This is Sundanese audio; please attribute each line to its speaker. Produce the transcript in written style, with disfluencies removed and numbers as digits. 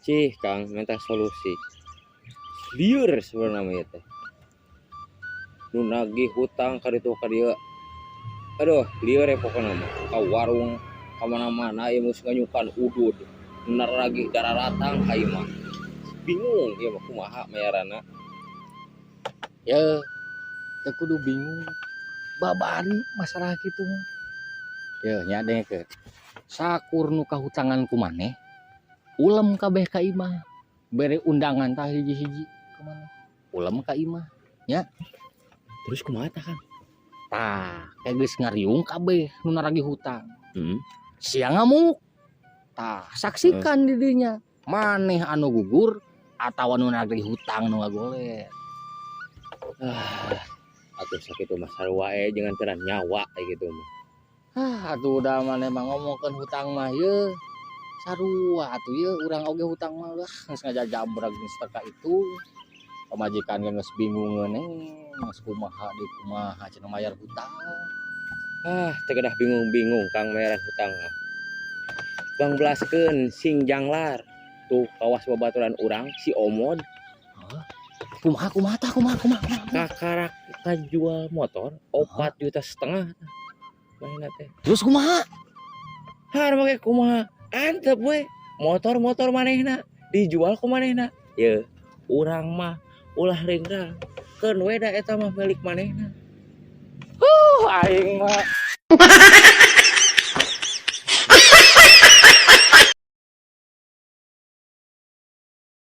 Speaker 1: Cih, Kang, minta solusi. Lieur sebenarnya mah ieu teh. Nu nagih hutang ka ditu ka dieu. Aduh, lieur ya pokokna mah. Ka warung ka mana-mana ieu geus nganyukan udud. Nu naragih dararatang ka imah. Bingung ieu mah kumaha mayaranna.
Speaker 2: Ya, teu kudu bingung. Babari masalah kitu mah. Ya, nya dengekeun. Sakur nu kahutangan ku maneh, ulem kabeh ka imah. Bere undangan tah hiji-hiji ka maneh. Ulem ka imah.
Speaker 1: Terus kumaha tah, Kang?
Speaker 2: Tah, kayak geus ngariung kabeh nu naragih hutang. Sia ngamuk. Tah, saksikan di dinya. Maneh anu gugur atawa nu naragih hutang nu ngagoler.
Speaker 1: Ah, atuh sakitu mah sarua we jeung nganteran nyawa kayak gitu mah.
Speaker 2: Ah, atuh udah maneh mah ngomongkeun hutang mah ye. Sarua atuh ye urang oge hutang mah lah geus ngajajabrak geus teka itu. Pamajikan ge geus bingung geus kumaha deui, kumaha cenah mayar hutang.
Speaker 1: Ah, teu kedah bingung-bingung, Kang, mayaran hutang mah. Bang belaskeun sing janglar. Tuh kawas babaturan urang si Omod.
Speaker 2: Kumaha, kumaha tah, kumaha, kumaha, kumaha?
Speaker 1: Kakarak kajual motor 4,5 juta manehna teh.
Speaker 2: Terus kumaha?
Speaker 1: Har make kumaha? Antep we. Motor-motor manehna dijual ku manehna. Ye, urang mah ulah ringkang. Keun we da eta mah milik manehna.
Speaker 2: Aing mah.